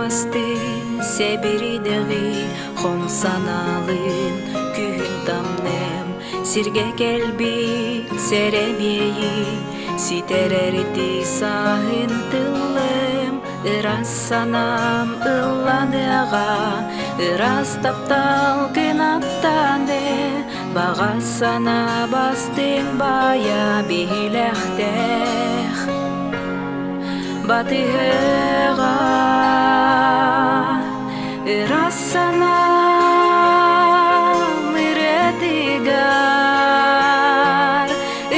Кымыстыын сэбиридэҕи хом санаалыын күһүн тамныам сиргэ кэлбит сэрэмиэйи ситэрэрди сааһын тыллым ыраас санаам ылланыаҕа ыраас таптал кынаттааны баҕа санаа бастыҥ баайа биһилэхтээх Батыһыаҕа ыраас санаам ырыатыгар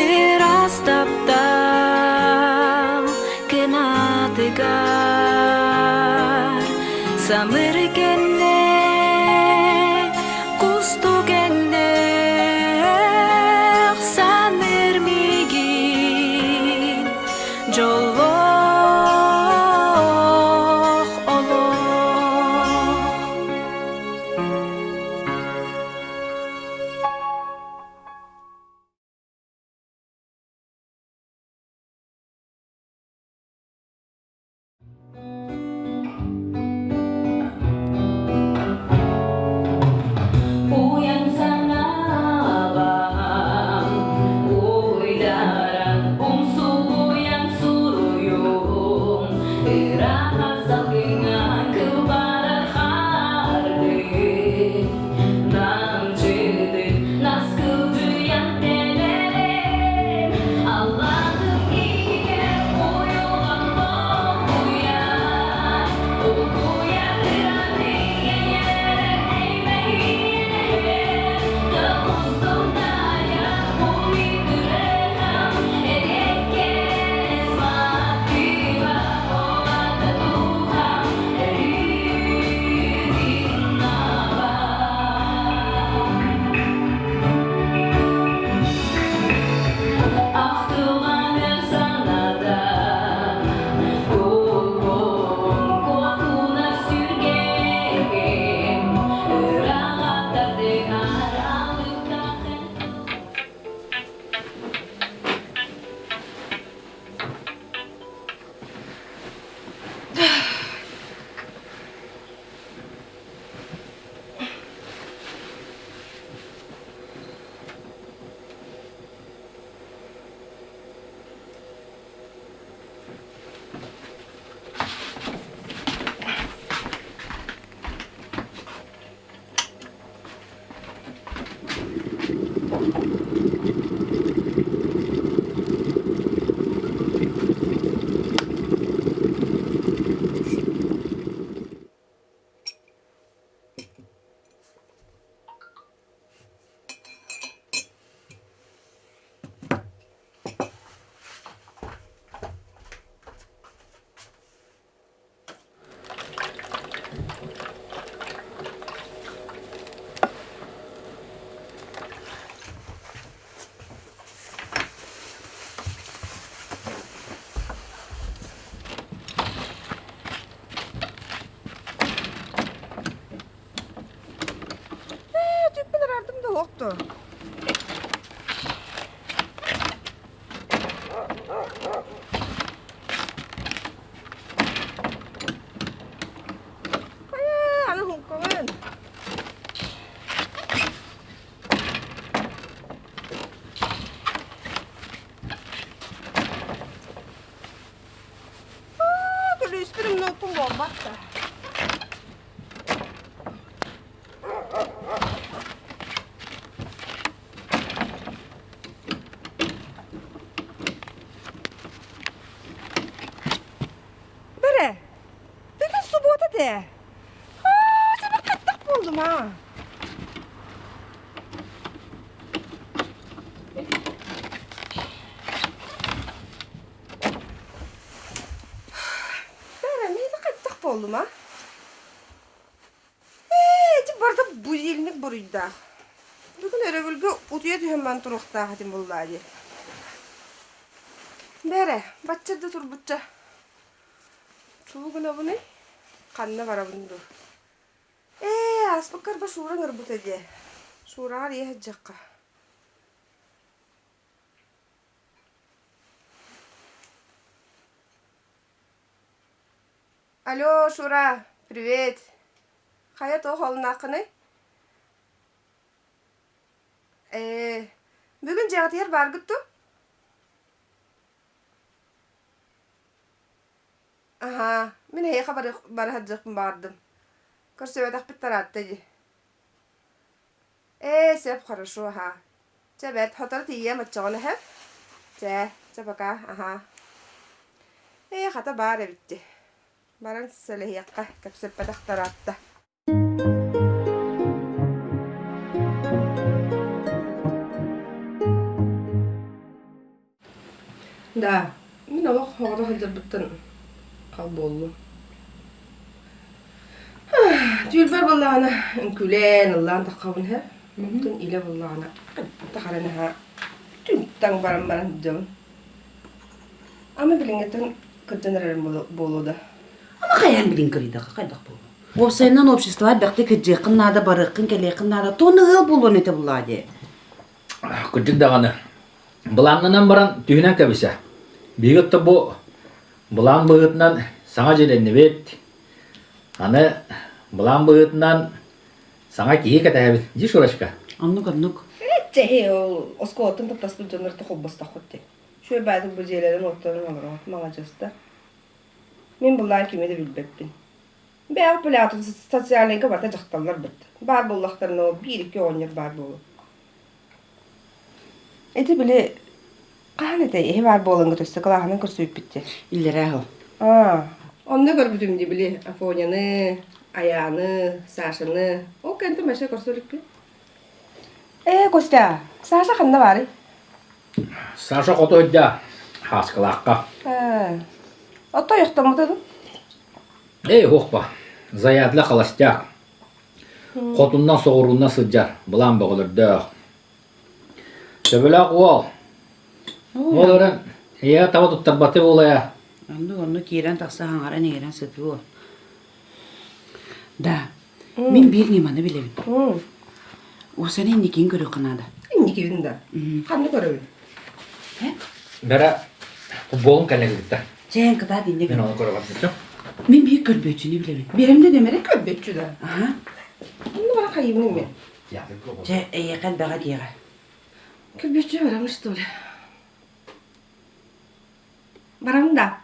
ыраас таптал кынатыгар самыр кэннэ кустук эҥнээх саныыр миигин Дьоллоох олох. Уйан санаабам, уйдаран умсугуйан суруйуум, ыраах салгыҥҥа кылбарар хаардыы, намчытык наскылдьыйан тэлэрим, Аллаһым иһигэр уйулҕан долгуйар, Улгуйар ыраны эйээрэр эймэһиэнэһэр, Тылустун-таайар умитырыһым, Эриэккэс матыыба олата дууһам өрүүрүн Ахтылҕаным саната Куотуна сүргэм Ыраҕаттардыгар алыптаах Ээ, түппүн араардым да олохто. Хайа, аны хуҥкабын. Аа, күлүүспүн умнуоппун буолбат да. Бэрэ, бүгүн субуота этэ. Аа, сэмэ хаттах буоллум аа. Бэрэ, миэхэ хаттах буоллум аа. Ээ, ити барыта будильник буруйдаах. Бүгүн өрөбүлгэ утуйа түһэн баран туруохтаах этим буоллаа дии. Бээрэ, бачча да турбучча. Тугу гынабыный? Ханна барабын дуу? Ээ, ааспыккар ба Шура ыҥырбыта дии. Шураҕар ийэ сылдьыахха. Алло, Шура, Привет. Хайа туох олуннааххыный? Ээ, бүгүн дьиэҕитигэр бааргыт дуу? Аһаа, мин эһиэхэ бара сылдьыахпын баҕардым. Көрсүбэтэхпит тараатта дии. Ээ, сөп, хорошо, аһаа. Чэ бэрт, сотору тиийиэм оччоҕуна сөп? Чэ, чэ пока, аһаа. Ээ, хата баар эбит дии. Баран сэлэһиэххэ, кэпсэппэтэх тараатта. Да, мин олох оҕото сылдьарбыттан хал буоллум. Түүлбэр буоллаҕына үҥкүүлээн, ыллаан таххабын иһэ. Оттон илэ буоллаҕына тахара наһаа түҥ-таҥ баран баран сылдьабын. Ама билиҥҥиттэн кырдьан эрэрим буолуо да. Ама хайаан билин кырыйдаха хайдах буолуо? Уопсайынан обществоҕа элбэхтик кырдьыаххын наада, барыаххын, кэлиэххин наада. Туону ыал буолуон этэ буллаа дии. Кырдьык даҕаны. Былааннанан баран түһүнэн кэбисэ. Биһиги отто бу былаан быһыытынан саҥа дьиэлэннибит. Аны былаан быһыытынан саҥа киһи кэтэһэбит. Дии, Шурочка? Оннук, оннук. Чэһи ол оскуолаттан таптаспыт дьоннор холбостоххут дии. Үчүгэй баайдык бу дьиэлэрин уоттарын олороҕут маладьыастар. Мин былаан кими да билбэппин. Бэйэҕит пулятын социальнайга барыта дьахталлар быт. Баар буоллахтарына ол биир-икки оҕонньор баар буолуо. Ити били хаһан этэй эһи баар буолаҥҥыт өссө кылааһынан көрсүбүппүт дии. Иллэрээ ол. Аа, онно көрбүтүм дии били Афоняны, Аяны, Сашаны. Ол кэнтэ вообще көрсө иликпин. Ээ, Костя, Саша ханна баарый? Саша хоту сылдьа Хааскылаахха. Ээ, оттон ойохтоммута дуу? Эй, уохпа, заядлый холостяк. Хотуннан соҕурууннан сылдьар, былаан бөҕөлөрдөөх. Төбөлөөх уол. Ол эрэн, ийэ таба туттарбаты буолайа. Оннук онно киирэн тахса хаҥаран иҥэрэн сытыо. Да, мин биир ньыманы билэбин. Уосаны инникин көрүөххэ наада. Инникибин да. Ханна көрөбүн? Бэрэ футболун кэллэгиттэ. Чээн кытаат инне Мин ону көрө барбыччым. Мин биир көрбүөччүнү билэбин. Биэрэмдэ нөмөрө? Көрбүөччү да. Аха. Онно бара хайыбын мен. Чэ, эйиэхэ элбэҕэ диэҕэ. Көрбүөччү барабын что ли? Барабын да.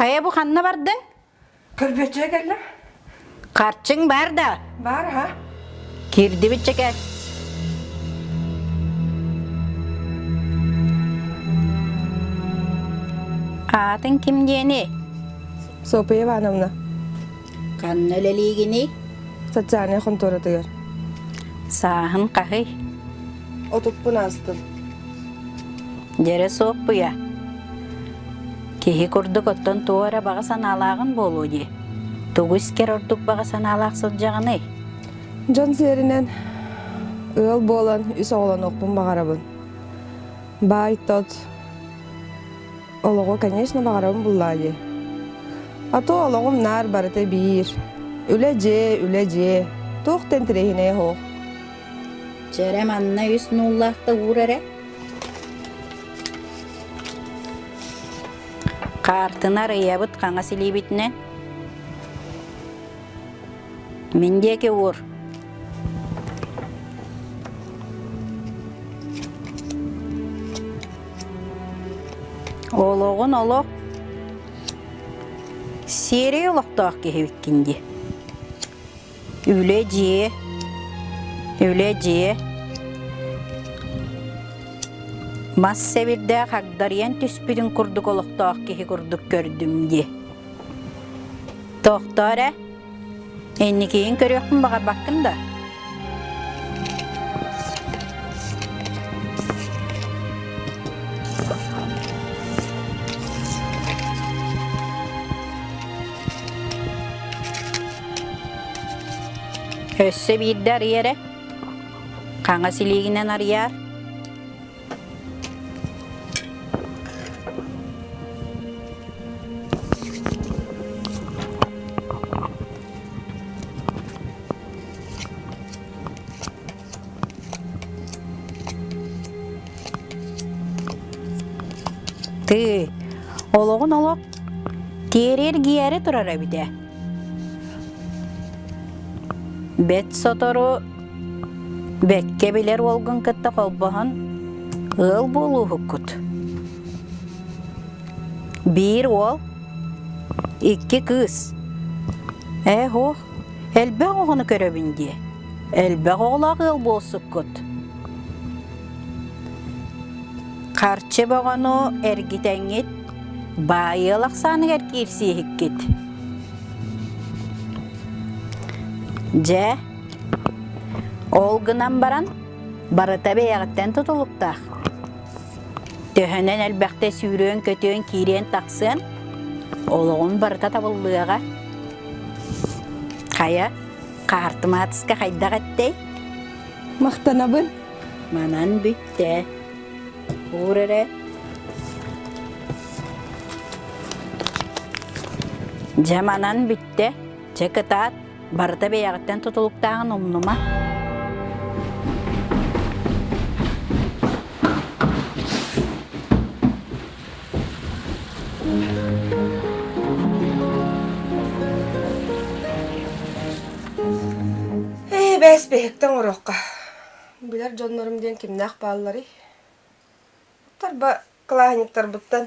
Хайа бу ханна бардың? Көрбүөччүгэ кэллим. Харчыҥ бар да? Бар ха. Киирдибит чэкэ. Аатыҥ ким диэни? Софья Ивановна. Ханна үлэлиигиний? Социальнай хонтуоратыгар. Сааһын хаһый? Отуппун аастым. Дьэрэ Суоппуйа, киһи курдук оттон туох эрэ баҕа санаалааҕын буолуо дии. Тугу искэр ордук баҕа санаалаах сылдьаҕыный? Дьон сиэринэн ыал буолан үс оҕолонуохпун баҕарабын. Баай-тот Олоҕу, конечно, баҕарабын буллаа дии. А то олоҕум наар барыта биир. Үлэ-дьиэ, үлэ-дьиэ. Туох да интэриэһинэйэ суох. Чэрэ манна үс нууллаахта уур эрэ. Хаартына арыйабыт хаҥас илиибитинэн. Мин диэки уур. Олоҕун олох сиэрэй олохтоох киһибиккин дии. Үлэ-дьиэ, үлэ-дьиэ. Мас сэбирдээх хагдарыйан түспүтүн курдук олохтоох киһи курдук көрдүм дии. Тохтоо эрэ, инникигин көрүөхпүн баҕарбаккын да? Өссө биирдэ арый эрэ. Хаҥас илиигинэн арыйаар. Тыы, олоҕун олох тиэри эргийээри турар эбит ээ. Бэт сотору бэккэ билэр уолгун кытта холбоһон ыал буолууһуккут. Биир уол, икки кыыс. Ээ һуох, элбэх оҕону көрөбүн дии. Элбэх оҕолоох ыал буолсуккут. Харчы бөҕөнү эргитэҥҥит, баай ыал ахсааныгар киирсииһиккит. Дьэ, ол гынан баран, барыта бэйэҕиттэн тутулуктаах. Төһөнөн элбэхтэ сүүрүөн-көтүөн, киириэн-тахсыан, олоҕун барыта табыллыаҕа. Хайа, хаартымаатыска хайдах эттэй? Махтанабын. Манан бүттэ. Уур эрэ. Дьэ манан бүттэ. Чэ кытаат, барыта бэйэҕиттэн тутулуктааҕын умнума. Ээ, бээс биһиктэн оҥоруохха. Билэр дьоннорум диэн кимнээх баалларый? Тарба кылааһынньыктарбыттан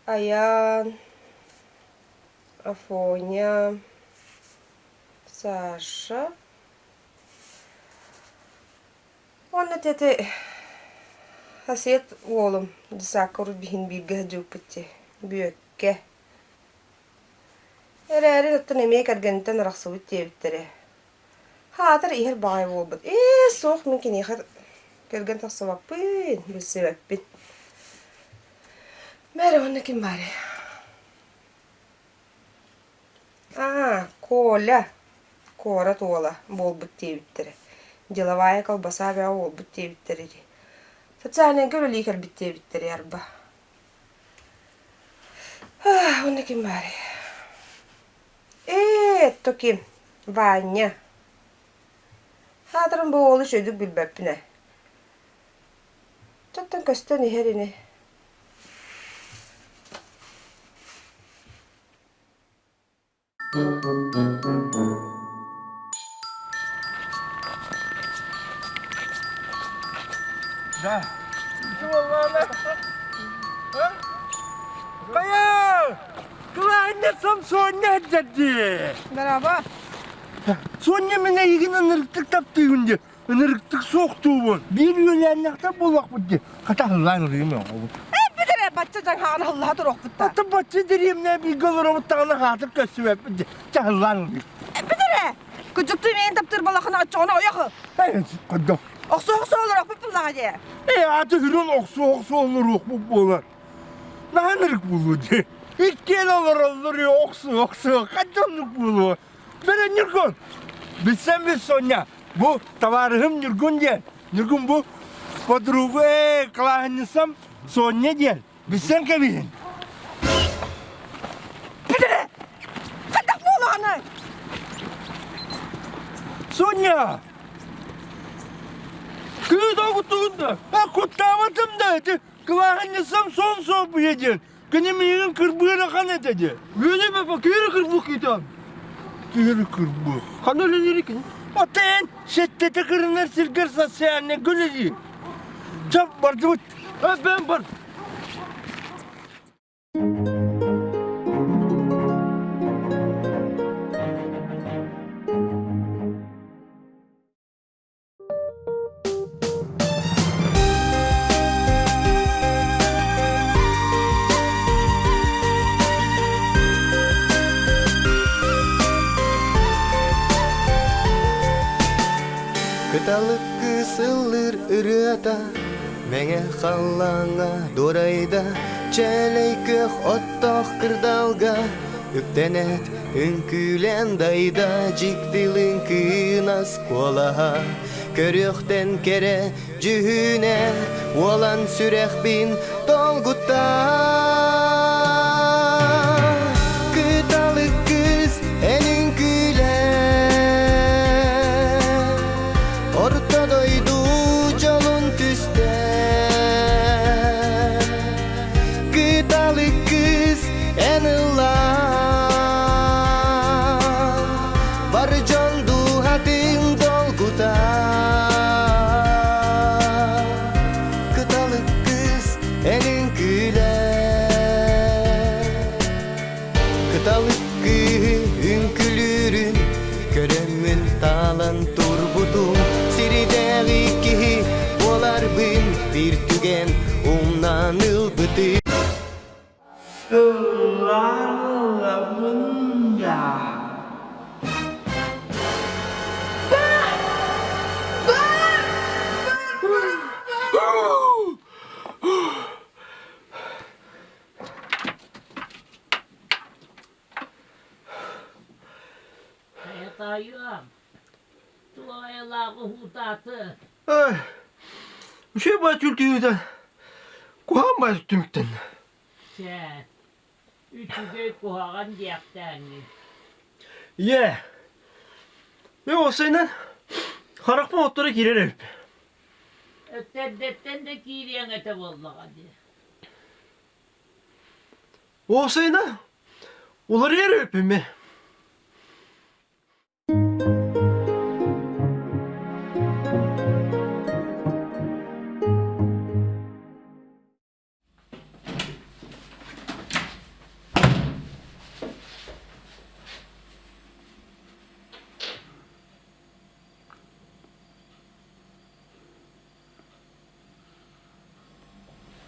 Айаан, Афоня, Саша уонна ити сосед уолум десакка урут биһин бииргэ сылдьыбыппыт дии, Бүөккэ. Эрээри оттон эмиэ кэргэниттэн арахсыбыт диэбиттэрэ. Хаатар иһэр баҕайы буолбут. Ээ, суох мин киниэхэ кэргэн тахсыбаппын, билсибэппин. Мээрэ уонна ким баарый? Аа, Коля, куорат уола буолбут диэбиттэрэ. Деловая колбаса бөҕө буолбут диэбиттэрэ дии. Социальнайга үлэлии кэлбит диэбиттэрэ арба. Уонна ким баарый? Ээ, то ким? Ваня. Аатырын бу уолу үчүгэйдик билбэппин ээ. Оттон көстөн иһэр ини. Да. Хайа! Кылаанньа Самсоння дии. Браво! Соня мин эйигин ынырыктык таптыыбын дии. Ынырыктык суохтуубун. Биир үөлээннэхтэр буолуохпут дии. Хата аһыллаан ырыым оҕобут. Эппит эрэ бачча дьаҥхаҕын аһыллаһа туруохпут да. Ата бачча дэриэмнэ бииргэ олоробут даҕаны хаатыр көстүбэппит дии. Чаһыллаан ырыым. Эппит эрэ! Кыдьыктыы миигин таптыыр балахына оччоҕуна ойох. Көрдөх. Охсуох олорохпут буллаҕа дии. Ээ, аты үрүн охсуох олоруохпут буолар. Наһаа ынырык буолуо дии. Иккиэн олороллор охсуох охсуох ханна оннук буолуо. Бэрэ Ньургун. Билсэн бил Соня. Бу табаарыһым Ньургун диэн. Ньургун бу подруга ээ кылааһынньысам Соня диэн. Билсэн кэбиһин. Бүтэрэ! Хайдах буолаҕыный? Соня! Кыыс оҕутугун да, куттаабатым да ити кылааһынньысам сон суоппуйа диэн. Кини миигин кырбыыр ахан этэ дии. Үөнэ бапа киһи кырбык киитэн. Киһи кырбык. Ханна үлэлиир кини? Отен сэттэтэ кырынар сиргэр социальный үлэлиир. Чап бардыбыт. Бен бар. Кыталык кыыс ыллыыр ырыата Мэҥэ халлааҥҥа дуорайда Чээлэй күөх оттоох кырдалга. үктэнэт үҥкүүлэн дайда дьиктилин кыынас куолаһа көрүөхтэн кэрэ дьүһүнэ уолан сүрэхпин долгутта Кыталык кыыс эн үҥкүүлэ Орто дойду дьолун түстэ Кыталык кыыс эн ыллаа Бар дьон дууһатын долгута Кыталык кыыс эн үҥкүүлэ Кыталык кыыһы үҥкүлүүрүн Көрөммүн таалан турбутум Сиридээҕи киһи буоларбын Биир түгэн умнан ылбытым Ыллаан ылабын да Хайатаайыам, туох айылаах уһуутааты? Үчүгэй баа түлтүүтэн куһаҕан баа түмүктэн. Чэ, үчүгэй куһаҕан диэхтээҥҥин. Ийээ, мен уопсайынан харахпын отторо киирэр эбиппин. Эрдэттэн да киириэҥ этэ буоллаҕа дии. Уопсайынан уларыйар эбиппин мин.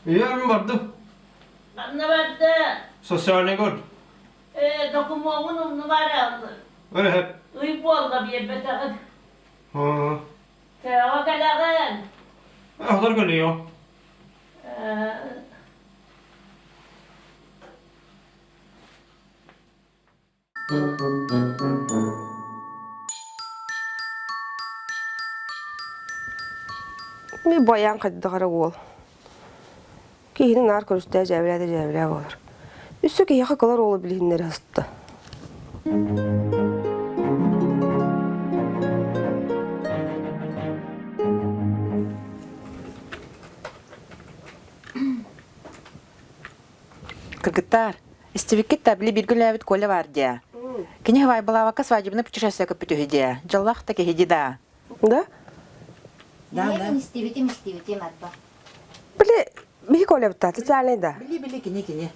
Ийэм бардым. Ханна барда? Социальный год. Ээ, докумуоҥун умнубар Өлөһөп. Ый буолла биэрбэтэҕин. Төҕө кэлэҕин? Ахтар кэлио. Ми баян хайдах эрэ уол. Киһини наар көрүстээ дьээбэлээ да дьээбэлээ буолар. Өссө киһиэхэ кылар уолу билиһиннэри сытта. Кыргыттар, истибиккит да били бииргэ үлээбит Коля баар дии. Кини Хавайбалаабакка свадебный путешествие көппүт үһү дии. Дьоллоох да киһи дии да. Да? Да, да. Истибитим, истибитим, арба. Били, биһи Коля бытта, социальный да? Били, били, кини, кини.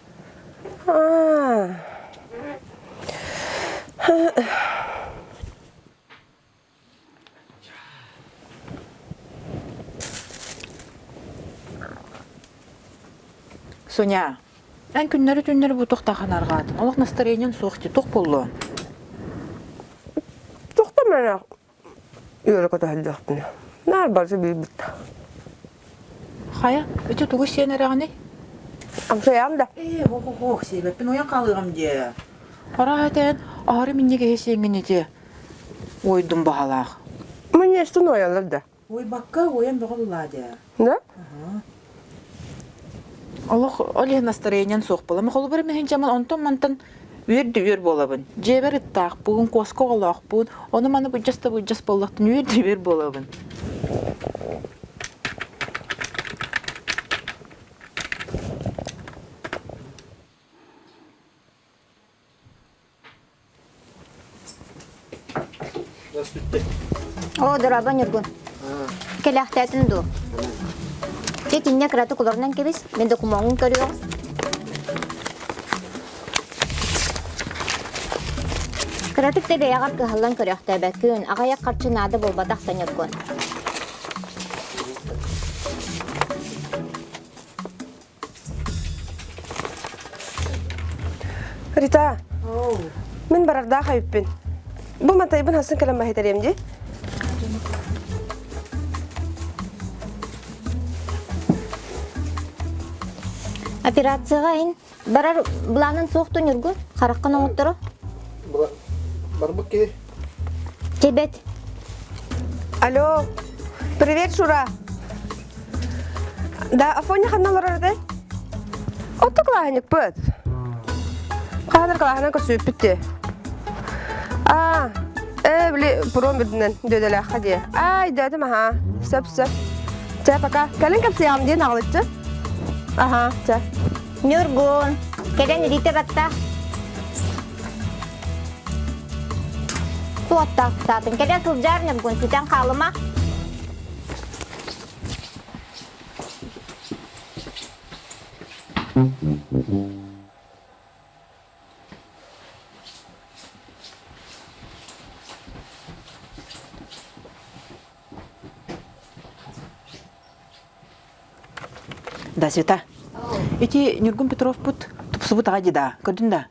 Соня, эн күннэри-түннэри бу туохтаахын арҕаатын? Олох настроениеҥ суох дии, туох буоллуо? Туохта мэнэх үөрэ көтөһөллөхпүнэ. Наар барыта билбит. Хайа, ити тугу сиэн эрэҕиний? Амсайаҕын да? Ээ, ох-ох-ох, сиэбэппин уйан хаалыаҕым дии. Арааһа этэн, аһары минньигэһи сиэҥҥин ити. Уойдум баһалаах. Мне что уойаллар да? Уойбакка уойан бөҕө буллаа дии. Да? Олох ол иһин настроением суох буолла. Холобур миһин дьаман онтон-мантан үөр да үөр буолабын. Дьиэбэр ыттаахпын, куоска оҕолоохпун, ону-маны быдьас да быдьас буоллахтан үөр да үөр буолабын. Оо, дорообо, Ньургун. Кэлээхтээтин дуу? Дьэ, итиннэ кыратык олорунан кэбис, мин докумуоҥҥун көрүөҕүм. Кыратык да бэйэҕэр кыһаллан көрөөхтөөбөккүн, аҕыйах харчы наада буолбатах да, Ньургун. Рита, мин барардаах эбиппин. Бу матайбын хасын кэлэн баһыйтарыам дии. Операцияҕа ин. Барар былаанын суох ту Ньургун, хараххын оҥотторо. Барбыт киһи. Чэбэт. Алло, привет, Шура. Да, Афоня ханна олорор этэй? Отто кылааһынньыкпыт. Хаһанар кылааһынан көрсүбүппүт дии. Аа, ээ, били пуром үрдүнэн дүөдэлээххэ дии. Аа, өйдөөтүм аһаа. Сөп, сөп. Чэ, пока. Кэлин кэпсиэҕим диэн аҕалыччы. Аһаа, чэ. Ньургун, кэлэн илиитэ батта. Суоттаах саатын. Кэлэ сылдьаар Ньургун, сүтэн хаалыма. Да, Света. Ити Ньургун Петровпут тупсубут аҕа дии Көрдүн да?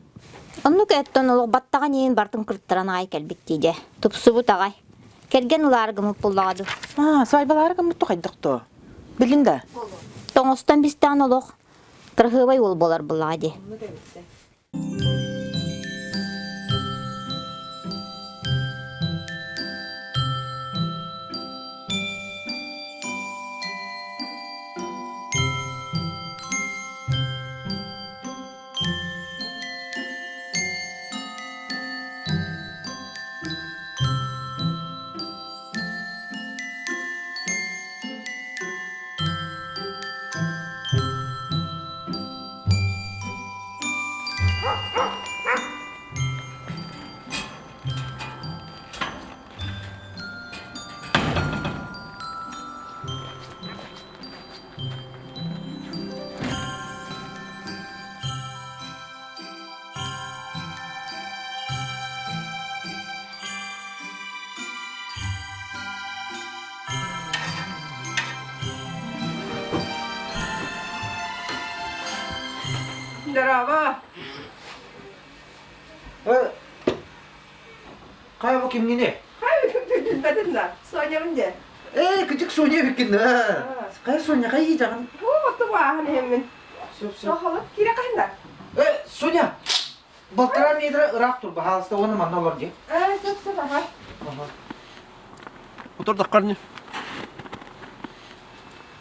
Оннук эттон олох баттаҕын иин бартын кыртаран аҕай кэлбит диде. Тупсубут аҕай. Кэргэн ылаары гыммыт буллаҕа дуу. Аа, свадьбалаары гыммыт тухайдах то. Билин да? Тоҥостон бистээн олох кыраһыабай уол буолар буллаҕа дии. Здорово! Хайа бу кимҥини? Билбэтим да. Сонябын дьэ. Ээ, кычык Соня эбиккин да. Хайа Соня, хайа иитэҕин? Бу оту бааһын иһэммин. Сөп, сөп. Сохолот киирэ хаһын да? Э, Соня, балтараа метра ыраах тур, баһаалыста уонна манна олор дии. Ээ, сөп, сөп, аха. Утурдаххарни.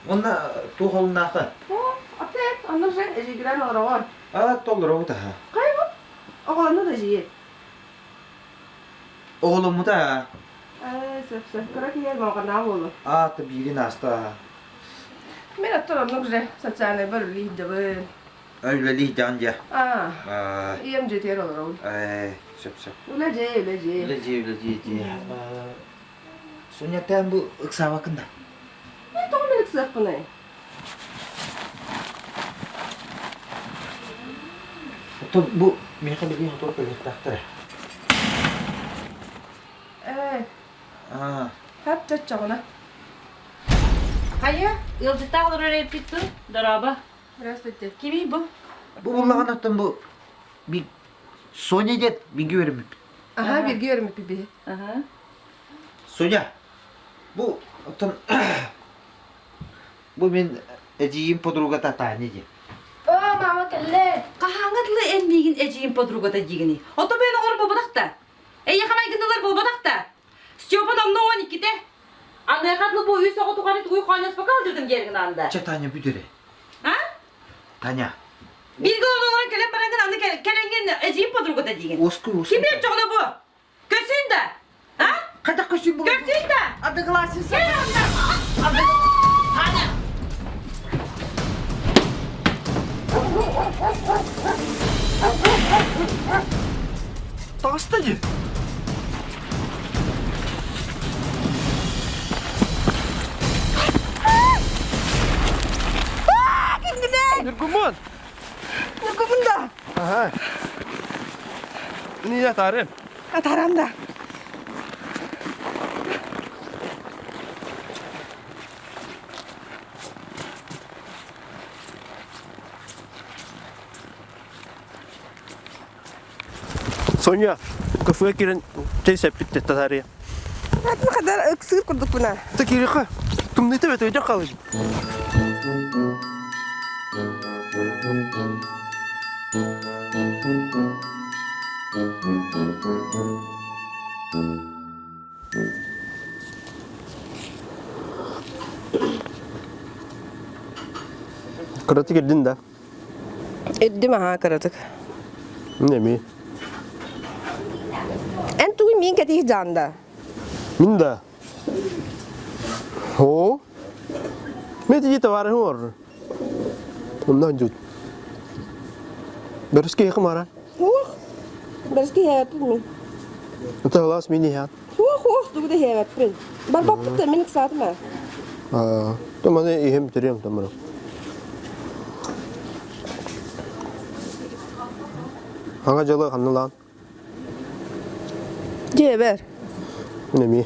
Уонна туох олуннаахта? О, опять, онно же эжигирэн олороҕор. А, толлоробут аха. Хайа бу? Оҕолону да жиир. Оҕоломмута Ээ, сөп, сөп. Кыра киһи балҕанаа буолу. аата биирин ааста. Мен оттон оннук же социальнайбар үлэлии сылдьабын. Үлэлии сылдьаҕын дьэ. Аа, ийэм дьиэтигэр олоробун. Ээ, сөп сөп. Үлэ дьиэ, үлэ дьиэ. Үлэ дьиэ, үлэ дьиэ дьиэ. Соня, бу ыксаабаккын да? Мен тоҕо мен ыксыахпыный? Оттон бу миэхэ билигин хотур кэлиэхтээхтэр. Ээ, Аа, хап чоччоҕуна. Хайа, ыалдьыттаах олорор эппит тыл, дорообо. Здравствуйте. Кимий бу? Бу буллаҕын оттон бу би Соня диэт биги үөрэммиппит. Аха, бииргэ үөрэммиппит биһи. Аха. Соня, бу оттон бу мин эдьиийим подругата Таня диэн. О, мама кэллэ. Хаһааҥҥа дылы эн миигин эдьиийим подругата диигиний? Ото бэйэн оҕолор буолбатах да? Эйиэхэ майгыннылар буолбатах да? Степа номно 12-те. Аныаха дылы бу үс оҕо тухары тугуй хоонньоспокко алдырдым диэргин аанда. Чэ, Таня бүт эрэ. А? Таня. Бииргэ олорон кэлэн бараҥҥын аны кэлэҥҥин эдьиийим подругата диигин. Уоскуй, уоскуй. Ким чоҕуна бу? Көсүн да? А? Хайдах көсүн бу? Көсүн да? Одноклассница. Таня! Таҕыста дии. Ньургумун! Ньургумун да? Аха. Не атаарым. Атаарам да. Соня, кафега киирэн чэй сэппит татаарыйа. Атын хадар ыксыыр курдукпуна. Та киириэххэ. Тымныыта бэт өйдөх хаалыйдым. Кыратык ирдин да? Ирдим аһаа кыратык. Эми. Эн тугу миин кэтиих жаанда? Мин да. О? Мен тиги товарыһым олорор. Онно дьут. Бөрүскэ иһэ мара. Уох. Бөрүскэ иһээбэппин мин. Это глаз мин иһэт. Уох, уох, тугу да иһээбэппин. Барбаппыт да мин ыксаатым ээ. Аа, то маны иһим төрүөм тамара. Аңа жылы ханналаан. Дьиэбэр. Неми.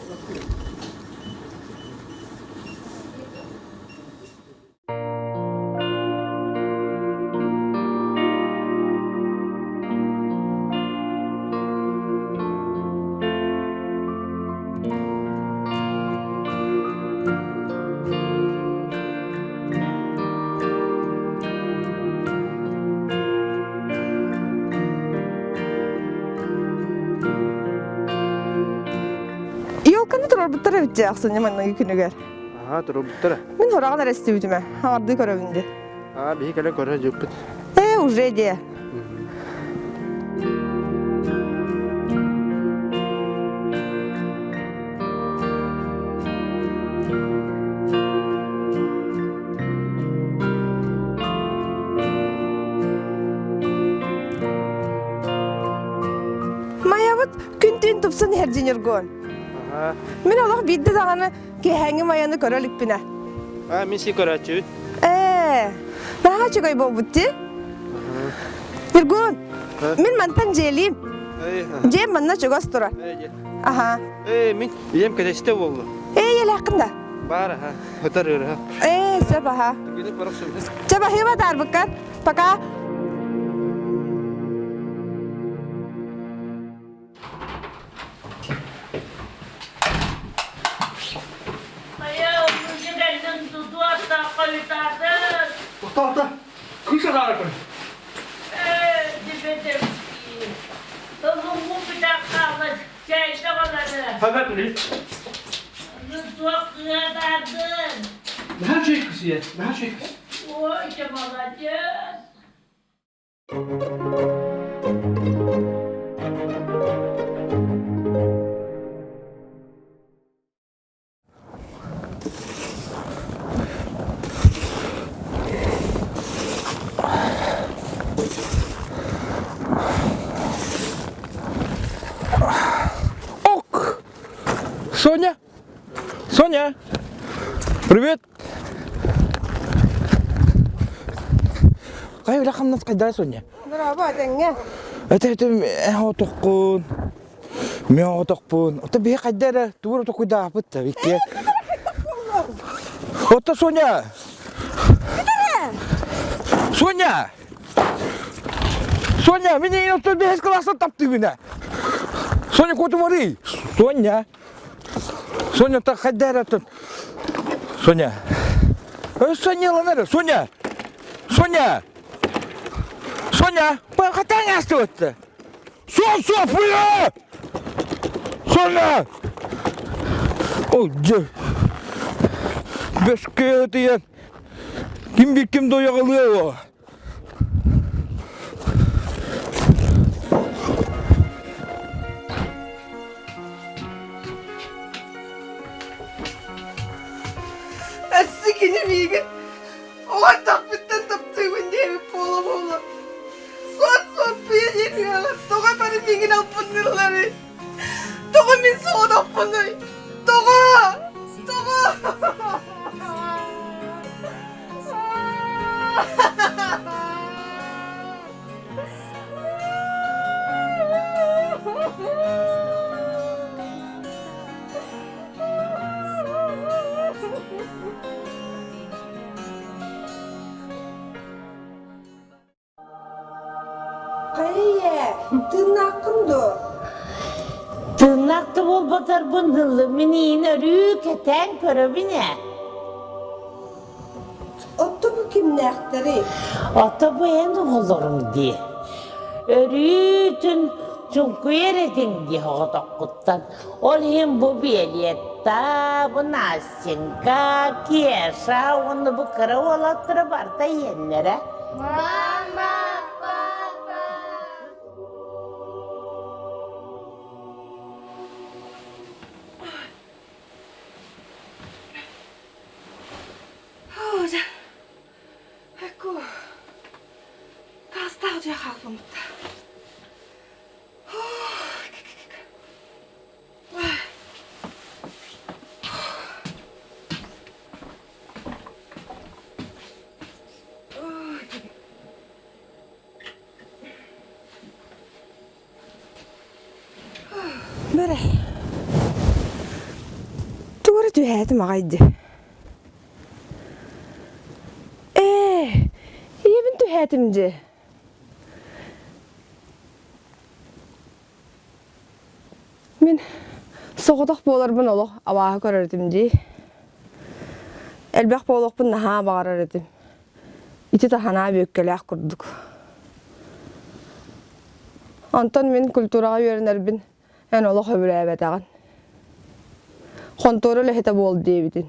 Елканы турарбыттар эбит дии ахсынньы манныгы күнүгэр. Аха, турарбыттара. Мин хораҕын эрэ истибитим ээ. Хаҥардыы көрөбүн дии. Аа, биһи кэлэн көрө дьыппыт. Ээ, уже дии. Майабыт күн-түүн тупсан иһэр дьиньургуон. Мин олох биирдэ даҕаны киэһээҥҥи майаны көрө иликпинэ. Аа, мин си көрөөччүбүт. Ээ, наһаа үчүгэй буолбут дии. Ньургун, мин мантан дьиэлиим. Дьиэм манна чугас турар. Аха. Ээ, мин ийэм кэтэстэ буолла. Ээ, ийэлээххин да? Баар аха. Ытар ыарыһа. Ээ, сөп аха. Чэ, баһыыба таарбыккар. Пока. Тоқта, кыыс адаара көр. Наһаа үчүгэй кыс ийэ, наһаа үчүгэй кыс. Ок! Соня! Соня! Привет! Кай үлэ хамнас кайда Соня? Браво, тэҥҥэ. Это это отохпун. Мен отохпун. Ото биһи хайда эрэ тугур отокуйдаахпыт да икки. Ото Соня! Соня! Соня, мин эйин оттон бэһис класстан таптыыбын ээ. Соня, куотумарый. Соня. Соня, так хайда эрэ оттон. Соня. Соня ылан эрэ. Соня. Соня. Соня, хатаң астыбытты. Сон, София! Соня! Ол дьэ. Бөскө тиийэн ким bir ким дояҕалыа Өссө кини миигин оҕо таптыыбын диэбит буола-буола. Суот-суоппуйа диэн тоҕо бары миигин албынныылларый? Тоҕо мин соҕотохпунуй? Тоҕо? Тоҕо? Хайа, тыыннааххын дуо? Тыыннаах да буолбатарбын ыллыммын иин өрүү кэтээн көрөбүн ээ. Отто бу кимнээхтэрий? Ото бу эн оҕолоруҥ дии. Өрүүтүн чуҥкуйар этиҥ дии оҕотоххуттан. Ол иһин бу Виолетта, бу Настенька, Кеша уонна бу кыра уолаттара барыта ийэллэрэ. Мама, папа. Ecco, таастаах дьиэ хаалбыммыт. Бэрэ. Тугу эрэ түһээтим аҕай дии. Ээ, ийэбин түһээтим дии. Мин соҕотох буоларбын олох абааһы көрөр этим дии. Элбэх буолуохпун наһаа баҕарар этим. Ити таһанаа бүөккэлээх курдук. Онтон мин культураҕа үөрэнэрбин эн олох сөбүлээбэтэҕин. Хонтуора үлэһитэ буол диэбитин.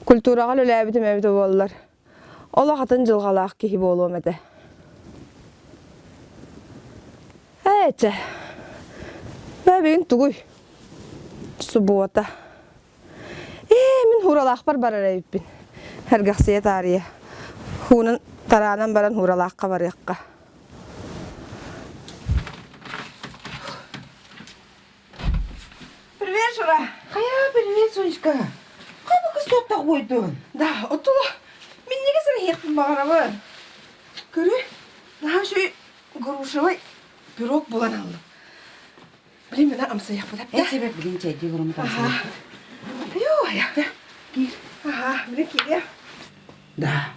Культураҕа үлэлээбитим эбитэ буоллар, олох атын дьылҕалаах киһи буолуом этэ. Ээ, чэ, бээ бүгүн тугуй? Субуота. Ээ, мин Хууралаахпар барар эбиппин. Сэргэхсийэ таарыйа. Хуунан тараанан баран Хууралаахха барыахха. Привет, Шура! Хайа, привет, Сонечка! Хайа бу кыз туоттах буойдун? Да, отула. Мин неге сэрһиэхпин баҕарабын. Көрү, наһаа үчүгэй грушевый пирог булан аллым. Блин, мына амсайахпыт Эн себеп билин чэйдии олоруммут амсайахпыт. Айоо, Киир. Аха, билин киириэ. Да.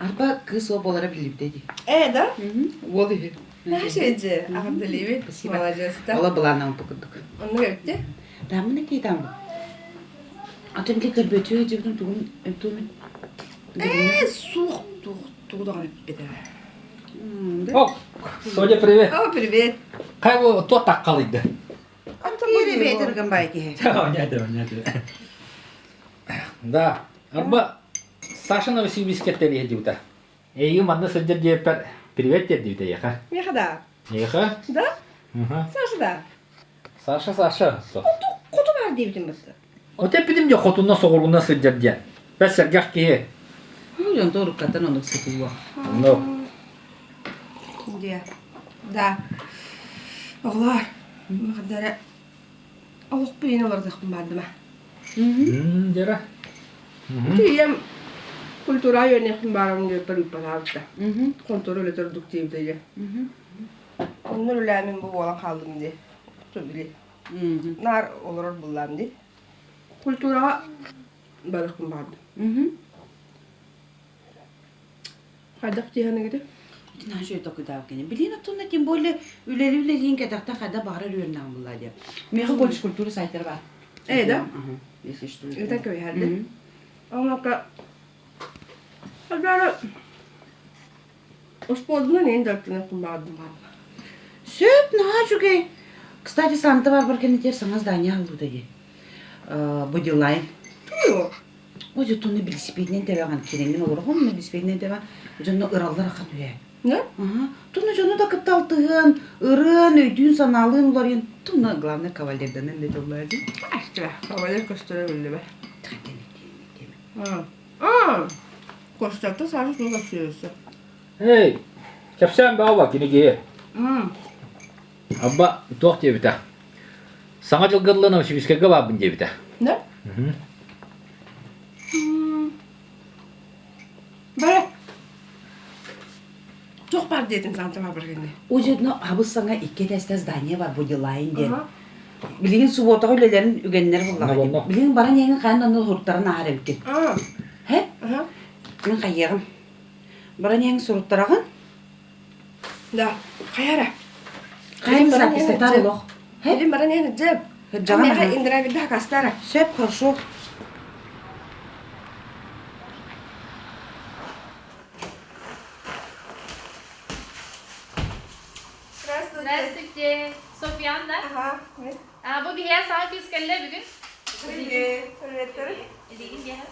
Арба кыыс уол буолара биллибитэ дии. Э, да? Уол үһү. Наша Ағамдалиби. Спасибо. Молодец, да. Ола былааннаан курдук. Онну өттө. Да, мына кейтам. Атын ки көрбөтү дьибитин тугун тугун. Э, суох туох тугу эппитэ. О, Соня, привет. О, привет. Хай бу туох таккалыйды? Киири бэйэтэргэн бай киһи. Понятно, понятно. Да, арба Саша Новосибирскке диэбитэ. Эйигин манна сылдьар диэппэр привет диэбитэ эйиэхэ. Миэхэ да. Эйиэхэ? Да? Саша да. Саша, Саша. Хоту бар диэбитим баста. От эппитим дьэ хотунна соҕурууна сылдьар диэн. Бэс сэргэх киһи. Дьон торуккаттан оннук сытыллуо. Оннук. Диэ. Да. Оҕолоор, махадара олохпун иин олордохпун баардыма. Дьара. Ийэм культура үөниэхпин баарабын диэппэр ыыппатаабыта. Контура үлэтэ ордук диэбитэ ийэ. Онно үлэлээмин бу буолан хааллым дии. Били. Наар олорор буллаам дии. Культураҕа барыахпын баҕардым. Хайдах дии Ити наһаа үчүгэй толкуйдаабыт кини. Билиин оттонно тем более үлэли үлэлиин кэтэхтэн хайда баҕарар үөрэнэҕин буллаа диэн. Миэхэ колледж культуры сайтара баар. Э, да? Если что. Это кэбиһэрди. Оҥока Хайдары Успуордунан иин дьарыктаныахпын баҕардым баҕарба. Сөп, наһаа үчүгэй. Кстати, Санта Барбара кэннитигэр саҥа здание аһыллыбыта дии. Бодилайн. Тугуй ол? Ой, дьэ, велосипединэн тэбэҕин, кирэҥҥин олороҕун, велосипединэн тэбэ, дьонно ыраллар ахан үһэ. Да? Ага. Туна дьону да кытта алтыһыан, ырыан, өйдүүн, санаалыын уларыйан, туна главное кавалерданан да дьоллоо дии. Астра, кавалер көстөрө биллибэ. А, Костята Саша туох өссө Эй, кэпсээн баҕа киниги. Абба туох диэбитэ? Саҥа дьылга дылы Новосибирскайга баарбын диэбитэ. Да? Бара. Туох баар диэтин Санта Барбара кэннэ? Ужедно хабыс саҥа икки этээстээх здание бар Бодилайн диэн. Билигин субуотаҕа үлэлэрин үгэннэр буллаҕа. Билигин баран иһэн хайан онно суруттаран ааһар эбиккин. Һэ? Мин хайыаҕым. Баран иһэн суруттараҕын? Да, хайара. Хайа записатар олох. Билин баран иһэн дьэп. Жаҕан Индравидда хакастара. Сөп, хорошо. Здравствуйте. Софьян, да? Ага. А, бу биһиэ саҥа кыыс кэллэ бүгүн. Привет. Привет. Илигин диэхэ.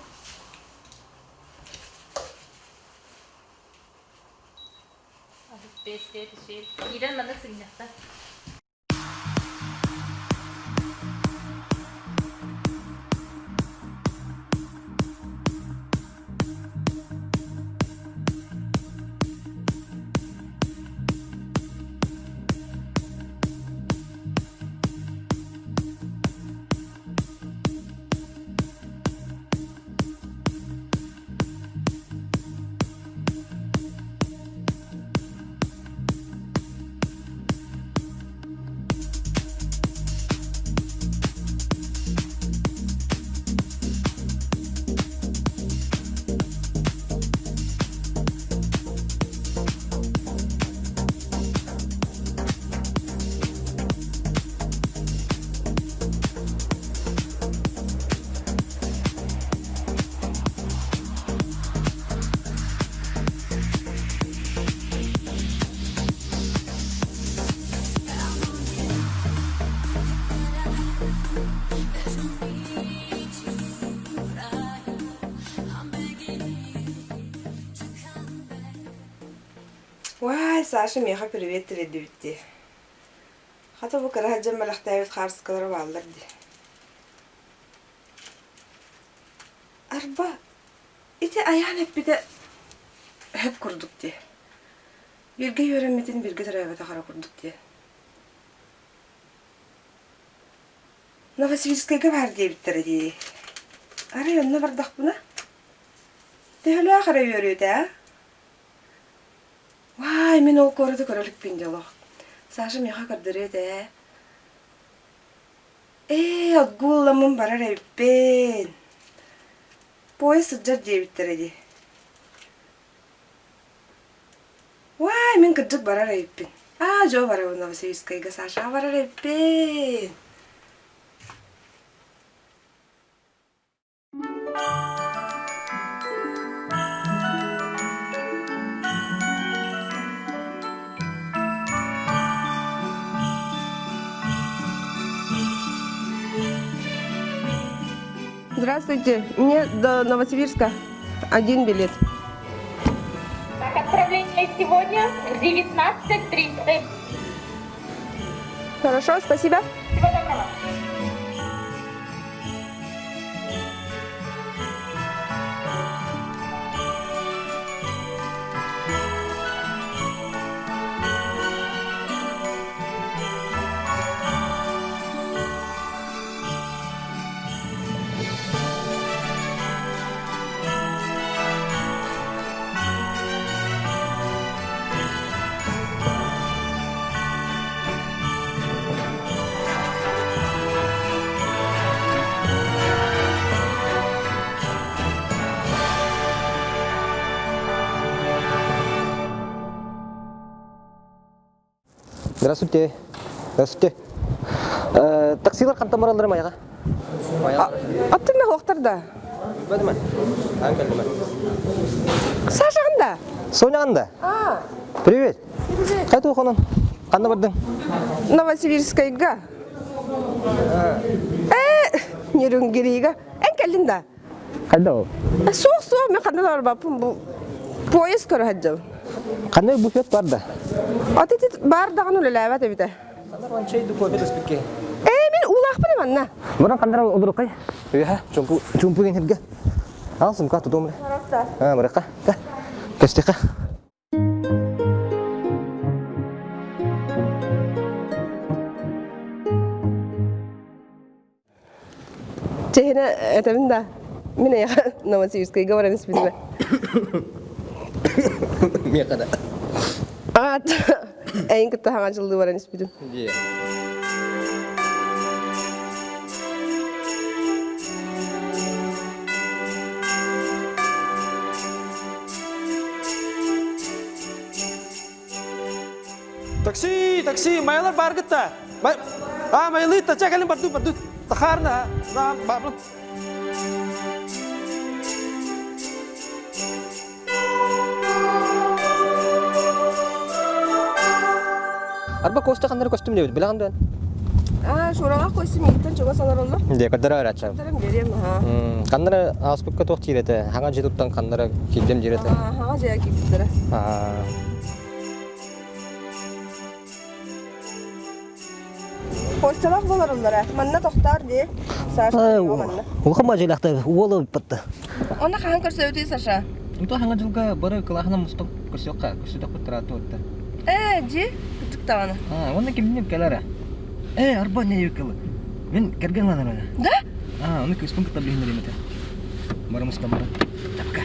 Киирэн манна сыгынньахта. Уай, Саша миэхэ привет тириэрдибит дии. Хата бу кыра сылдьан бэлэхтээбит хаарыскалара бааллар дии. Арба, ити айаан эппитэ өһөп курдук дии. Бииргэ үөрэммитин бииргэ төрөөбөтөх эрэ курдук дии. Новосибирскайга баар диэбиттэрэ дии. Арай онно бардахпына? Төһөлөөх эрэ үөрүөтэ аа? Вай, мин ол куораты көрө иликпин дьэ олох. Саша миэхэ көрдөрүө этэ ээ. Ээ, отгулламмын барар эбиппин. Поезд сылдьар диэбиттэрэ дии. Уай, мин кырдьык барар эбиппин. Аа, дьоо барабын Новосибирскайга Сашаҕа барар эбиппин. Здравствуйте, мне до Новосибирска один билет. Так, отправление сегодня в 19.30. Хорошо, спасибо. Всего доброго. Здравствуйте. Здравствуйте. Э, таксилар хантан бараллар майаға? Аттына хоқтар да. Бәдіме? Аң кәлдіме? Саша қанда? Соня қанда? А. Привет. Қайта оқының? Қанда бардың? Новосибирскайга. Э, Нерюнгрига. Эн кэллин да? Қайда ол? Суох, суох, мен ханна барбаппын бу поезд көрө сылдьабын. Қандай буфет бар да? Ат ити бар даҕаны үлэлээбэт эбитэ. Чай да кофе да испикке. Ээ, мин уулаахпын манна. Муран қандара олорукай? Үһэ, чумпу, чумпу деген хирге. Ал сумка тутум. А, баракка. Кестиха. Чэһинэ этэбин да, мин эйиэхэ Новосибирскайга баран испитимэ. Миэхэ да. Аат, эйин кытта хаҥа дьыллыы баран испитим. Такси, такси, маялар бар гытта. А, маялы, та кэлин барду, барду. Тахарна, на, барбын. Арба Костя ханнары көстүм диэбит, билэҕин дуон? Аа, Шураҕа Костя миигиттэн чугас олороллор. Дьэ, көрдөрө өрөөччү. Көрдөрөн биэриэм, аһаа. Ханнары ааспыкка туох диир этэ? Хаҥа дьиэ туттан ханнары киирдим диир этэ. Аа, хаҥа дьиэ киирбиттэрэ. Аа. Костялаах болоруллара. Манна тохтоор дии. Саша манна. Улахан бажайлахта уол ыппытта. Онно хаһан көрсөбүтүй Саша? Онто хаҥа дьылга бары кылааһынан мустук көрсүөххэ, көрсүтөхпүт тыраатты отта. Ээ, дьи, кытыктаҕына. Аа, уонна кимнин кэлэрэ? Ээ, арба не кылы. Мин кэргэн ыланар Да? Аа, ону кыыспын кытта билиһиннэриэм этэ. Бары мустан баран. Тапка.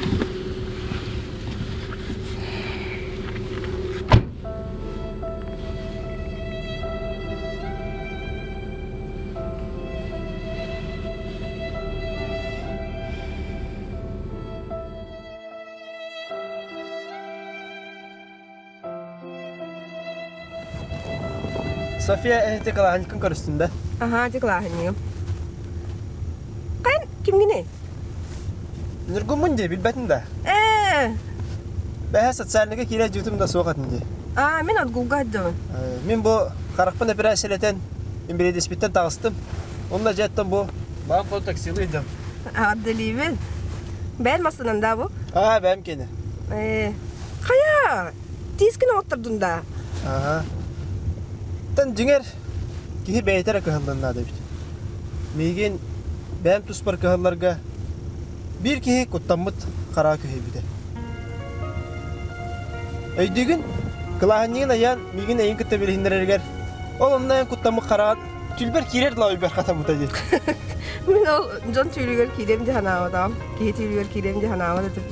София эһити кылааһынньыккын көрүстүм да? Аһаа, ити кылааһынньыгым. Кайын кимгиний? Ньургуммун дии, билбэтин да. Ээ. Бэһэ социальныйга киирэ дьүтүм да суох этин дии. Аа, мин отгулга сылдьабын. Мин бу харахпын эпэрээссийэлэтэн инбэлиидиспиттэн таҕыстым. Онно дьэттэн бу баан бу таксилыы сылдьам. Аҕаддалиибин. Бэйэн массынан да бу? Аа, бэйэм киэнэ. Ээ. Хайа, тиискин оҥоттордун да? Аа. Тан дьиҥэр киһи бэйэтэ эрэ кыһаллан наада эбит. Миигин бэйэм туспар кыһалларга биир киһи куттаммыт хараҕа күһэйбитэ. Өйдүүгүн? Кылааһынньыгын айаан миигин эйин кытта билиһиннэрэригэр ол онно эн куттаммыт хараҕын түлбэр киирэр дла өйбөр хатаммыта дии. Мин ол дьон түүлүгэр киириэм дии санаабатаҕым. Киһи түүлүгэр киириэм дии санаабат этим.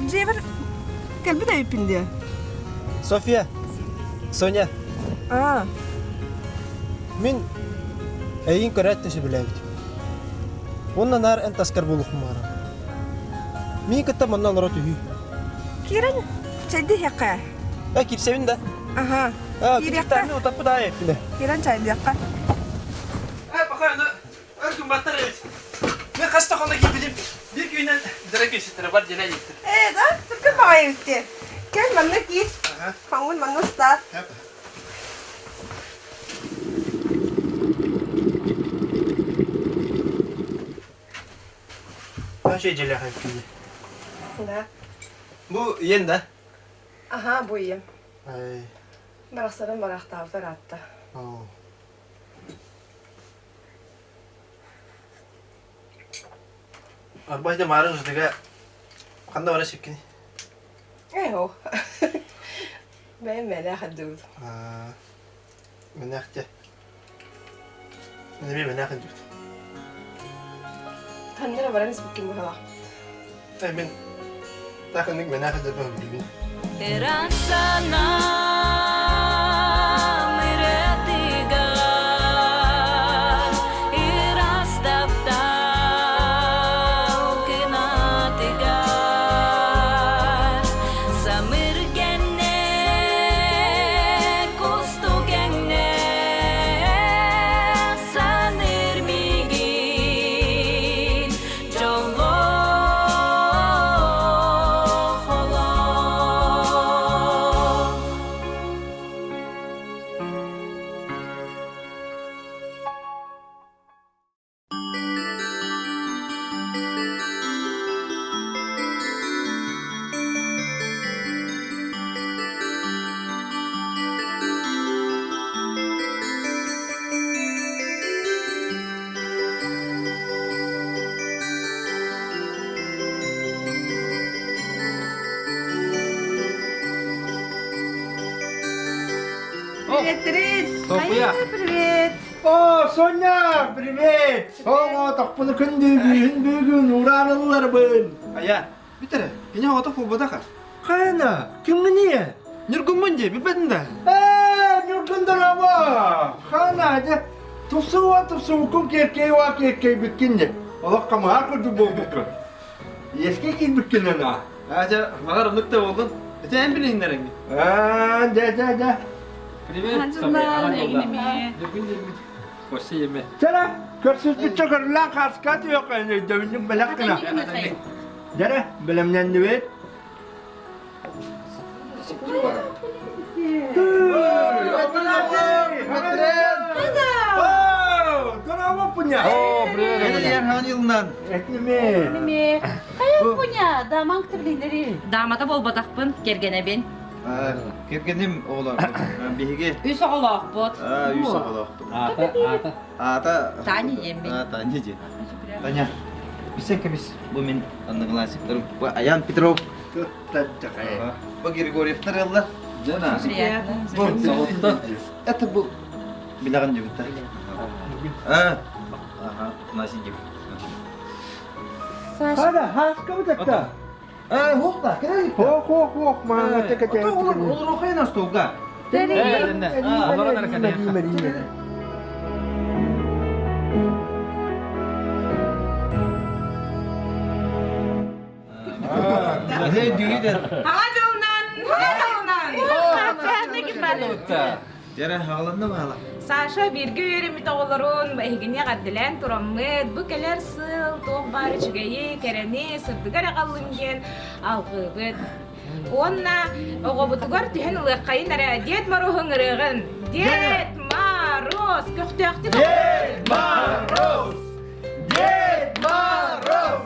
Дьиэбэр кэлбит эбиппин диэ. София, Соня. Аа. Мин эйигин көрөөт да сөбүлээбитим. Уонна наар эн таскар буолуохпун баҕарабын. Миигин кытта манна олоро түһүү. Киирэн чэйдиһиэххэ. Э, киирсэбин да? Аха. Аа, Киириэххэ. утаппыт аайы эппинэ. Киирэн чайдыахха. Э, пока аны өр гымматтар эбит. Мен хас да хонно киирбитим. Биир күнүнэн дыры киирситтэрэ бар диэн эйиттэр. Ээ, да, түргэн баҕайы эбит Кэл манна киир. Хоҥҥун манна устаар. Наша дьэлээх эбиккин Да. Бу ийэн да? Аха, бу ийэм. Ай. Барахсарым барахтаабыта ыраатта. Арбайда маарын жытыга ханна бара сипкини? Ээ, Бэйэм мэлээх эрдибит. Мэнээх дьэ. Мен эмиэ мэнээх эрдибит. Ханна эрэ баран испиккин быһалаах. Э, мин таах инник мэнээх эрдэрбин билбин. Привет, Трис! София! Привет! О, Соня, привет! Оҕо тохпуну күндүүгүн бүгүн ураан ылларбын. Айа, бүтэрэ. Кини оҕото буолбатах. Хайана, кимҥиний? Ньургуммун дии, билбэтин да. Ээ, Ньургун дорообо! Хана, дьэ, тупсуга тупсубуккун киэркэй уа киэркэйбиккин дьэ. Олох хамыһаар курдук буолбуккун. Иэскэ киирбиккин ана. Аа, дьэ, баҕар оннук да буоллун. Ити эн билиһиннэрэҥҥин. Аа, дьэ, дьэ, дьэ. Привет, София. Ньургун диэммит. Костя еме. Чара, көрсүспүтчэ көрүлээн хааска түһүөххэ өйдөбүнньүк бэлэх гына. Дьэрэ, бэлэмнэннибит. О, привет, Ханилнан. Хайа дамаң тирлинери. Дамата болбатахпын, кергенебин. Кергеним оҕолор биһиги Үс оҕолоохпут. Үс оҕолоохпут. Аата, аата. Аата. Таня диэммин. Таня диэн. Таня, бисен кэбис. Бу мин одноклассниктарым. Бу Аян Петров. Бу Григорьевтар ылла. Жена. Бу Это был билэҕин дебиттэр. А, ага, Настя деп. Хада, хаска бутакта. Э, хопта, кэлэ. Хох, хох, хох, маана текете. Олор олор охайна столга. Хаҥа дьылынан, хаҥа дьылынан! Дьэрэ, хааланна баала. Саша бииргэ үөрэммит оҕолорун эһигини эҕэрдэлээн тураммыт, бу кэлэр сыл туох баар үчүгэйи, кэрэни, сырдыгы эрэ аҕаллын диэн алҕыыбыт. Уонна оҕобутугар түһэн ылыаххайын эрэ Дед Мороһу ыҥырыаҕын. Дед Мороз! Көхтөөхтүк Дед Мороз! Дед Мороз!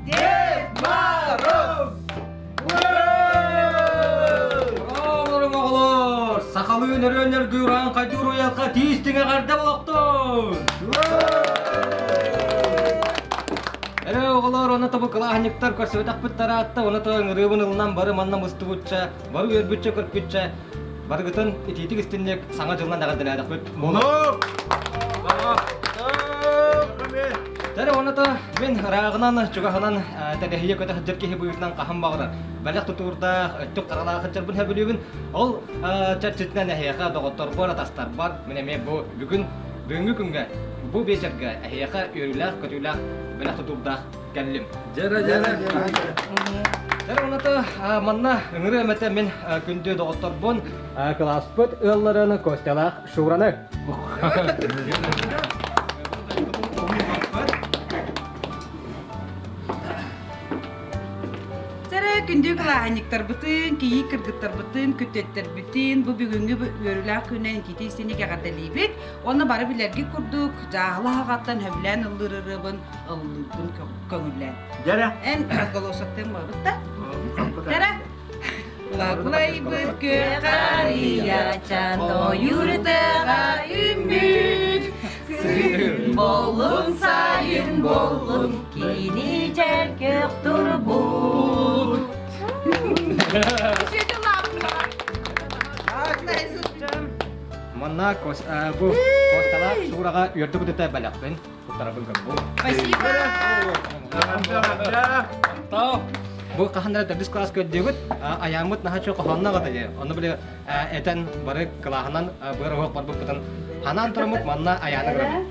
Дед Мороз! Оҕолорум оҕолор, сахалыы нөрүөннэр гүран хайдуур уйалха тиистиҥэ эҕэрдэ болохтун! Эрэ оҕолор, оны тобу кылааһынньыктар көрсүбэтэхпит тараатта, оны то ыҥырыыбын ылынан бары манна мустубутча, бары үөрбүтчэ көрбүтчэ, барыгытын итиитик истинник саҥа дьылынан эҕэрдэлээтэхпит. Дьэ уонна мин ырааҕынан, чугаһынан тэлэһийэ көтө сылдьар киһи быһыытынан хаһан баҕарар бэлэх тутуурдаах, өттүк харалаах сылдьарбын сөбүлүүбүн. Ол чэрчитинэн эһиэхэ доҕотторбор, атастарбар мин эмиэ бу бүгүн бүгүҥҥү күҥҥэ бу биэчэргэ эһиэхэ үөрүүлээх, көтүүлээх бэлэх тутуурдаах кэллим. Дьэрэ, дьэрэ. Дьэрэ уонна манна ыҥырыам этэ мин күндү доҕотторбун, кылааспыт ыалларын Костялаах Шураны. Сэрэ күндү кылааһынньыктарбытын, кийии кыргыттарбытын, күтүөттэрбитин бу бүгүҥҥү үөрүүлээх күнүнэн итиитик истиҥник эҕэрдэлиибит. Уонна бары билэргит курдук, дьааһыла аһаҕаттан сөбүлээн ыллыыр ырыабын ыллыырбын көҥүллээн. Дьэрэ. Эн разголосоктыҥ буолбут да? Дьэрэ. Лаклайбыт күөх арыйачан ойуурдаҕа үүммүт Күн боллун сайын боллун кини дьэргэх турбут Манна бу Косталаах Шураҕа үөрдүк үтүтэ бэлэхпин туттарабын көрбүн. Спасибо! Бу хаһан эрэ төрдүс класс көрдүгүт, айааммыт наһаа чуо хоһоонно аҕата дии. Ону били этэн бары кылааһынан быар оһох барбыппытын ханаан тураммыт манна айааны көрөбүт.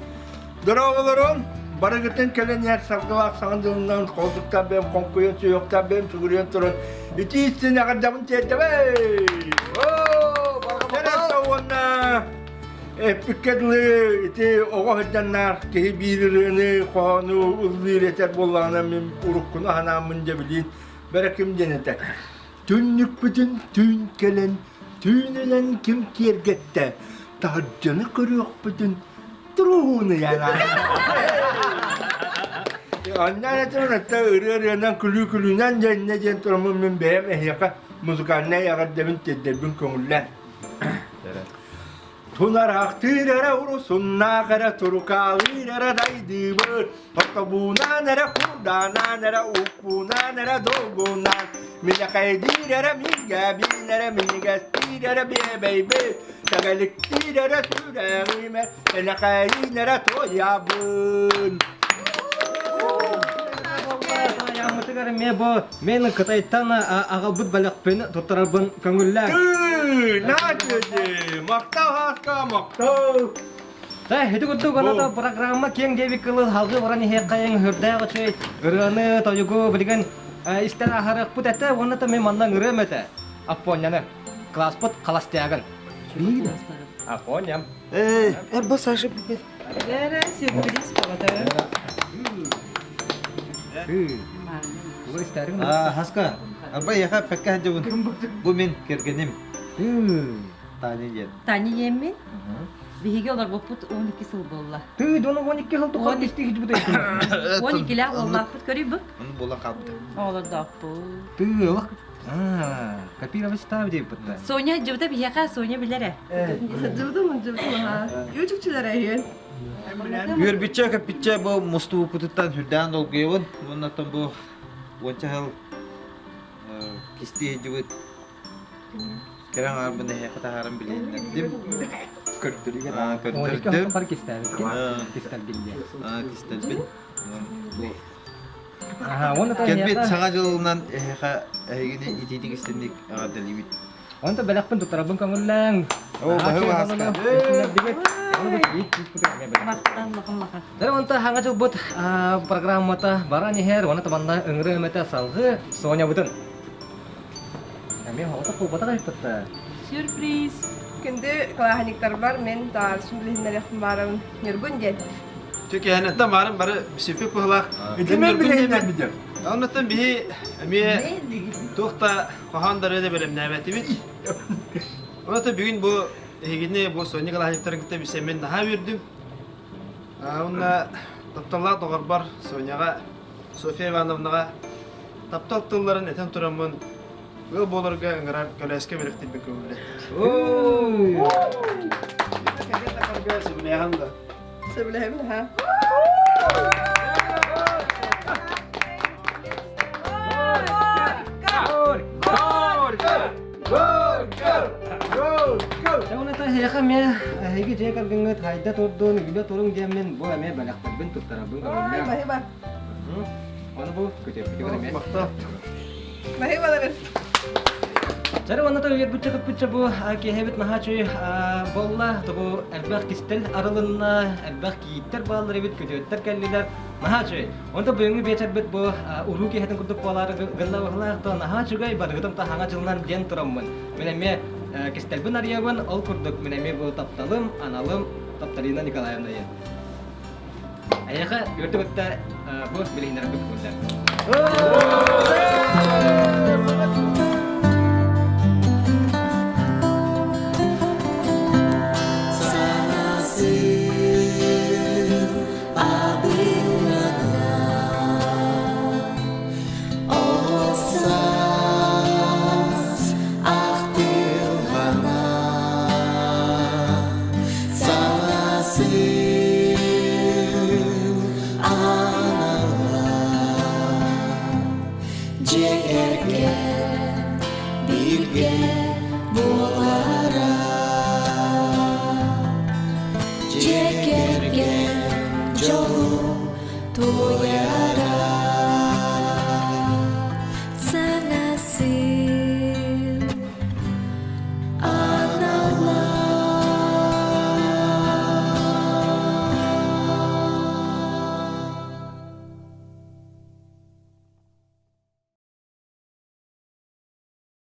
Дорооболорун! Барыгытын кэлэн иһэр саргылаах саҥа дьылынан холдуктаах бэйэм хоҥкуйан сүһүөхтээх бэйэм сүгүрүйэн туран итии истин эҕэрдэбин тиэрдэбэй! Тэрэлтэ уонна эппиккэ дылы ити оҕо сылдьаннаах киһи биир ырыаны, хоһоону ыллыыр этэр буоллаҕына мин уруккуну санааммын дьэ билиин бэрэ ким диэн этэ. Түннүкпүтүн түүн кэлэн, түүнүнэн ким киэргэттэ, таһырдьаны көрүөхпүтүн Туруһууну Аннан этим это ырыа-ырыанан күлүү-күлүүнэн дьэннэ диэн тураммын мин бэйэм эһиэхэ музыкальнай эҕэрдэбин тиэрдэрбин көҥүллээн. Тунараахтыыр эрэ урусуннаах эрэ турукаалыыр эрэ дайдыыбыт Отобуунан эрэ курдаанан эрэ укпуунан эрэ долгуунан Минэхэйдиир эрэ мингээбиин эрэ минигэстиир эрэ биэбэйбит Тэгэликтиир эрэ сүрэҕимэ энэхэйиин эрэ туойабын Айааммытыгар эмиэ бу мен Кытайтан аҕалбыт бэлэхпин туттарарбын көҥүллээн. Наачыдьы, махтал хааска, махтал. Та, ити курдук аны программа киэҥ диэбит кылы халгыы баран иһиэххэйиҥ үрдээх үчүгэй ырыаны, тойугу билигин истэн аһарыахпыт этэ уонна та мен манна ыҥырыам этэ. Аппонняны. Класспыт холостягын. Аппонням. Э, эрбо Саша Эра, сюрприз баҕата. Хаска, арба яха пекка хаджабын. Бу мин кэргэним. Таня диэн. Таня диэммин. Биһиги олорбуппут 12 сыл буолла. Тыы, дону 12 сыл тухары кистии хижбут 12-лээх уоллаахпыт көрүй бу. Оны буолан хаалбыта. Оҕолордоохпут. Тыы, олох копировать ставь дейбит Соня дьыбыта биһиэхэ Соня билэрэ. Дьыбытым, дьыбытым, аха. Үчүкчүлэр эйиэн. Үөрбүччэ көппүччэ бу мустубуппутуттан сүрдээн долгуйабын. Уоннаттан бу уонча сыл кистии сылдьыбыт кэрэ аҥаарбын эһиэхэ таһааран билиһиннэрдим. Көрдөрүүгэ Көрдөрдүм. Кистээбиккин. Кистэлбин диэн. Кистэлбин. Кэлбит Саҥа дьылынан эһиэхэ эһигини итиитик истинник эҕэрдэлиибит. Онто бэлэхпин туттарабын көҥүллээҥ. Оо, баһы баһаска. Дэр онто хаҥа дьылбыт программата баран иһэр, уонна табанна ыҥыры өмөтө салгыы Сонябытын. Эмиэ оҕото кулбатах айыппытта. Сюрприз! Күндү кылааһынньыктарбар мен таарышым билиһиннэриэхпин баарабын. Ньургун диэн. Түкэһэнэттэн баарын бары сүппүт быһылаах. Ити мен билиһиннэрбитим. Оннуттан биһи эмиэ туох да хоһоон да бэлэмнээбэтибит. Онон бүгүн бу эһигини бу Соня кылааһынньыктарын кытта билсэммин наһаа үөрдүм. Уонна тапталлаах доҕорбор Соняҕа, Софья Ивановнаҕа таптал тылларын этэн тураммын ыал буоларга ыҥырар көлөөскө бэлэхтиирбин көҥүллэттим. Сөбүлэһэн да. Сөбүлэһэбин, аха. Эһиэхэ эмиэ эһиги дьиэ кэргэҥҥит хайда турдун, үлэ туруҥ диэммин бу эмиэ бэлэхтэрбин туттарабын көҥүллээн. Баһыба. Ону бу күтүөппүтүгэр эмиэ. Баһыба Чары уонна үөрбүччэ көппүччэ бу киэһэбит наһаа үчүгэй буолла. Тобу элбэх кистэл арылынна, элбэх кийииттэр бааллар эбит, күтүөттэр кэллилэр. Наһаа үчүгэй. Онто бүгүҥҥү биэчэрбит бу уруу киэһэтин курдук буолаары гынна быһылаах, то наһаа үчүгэй, барыгытым таһаҥа дьылынан диэн тураммын. Мин эмиэ кистэлбин арыйабын, ол курдук мин эмиэ бу тапталым, аналым Тапталина Николаевна диэн. Эйиэхэ үөрдү кытта бу билиһиннэрбит курдук. Бииргэ буолара Дьиэ кэргэн дьолу туойара.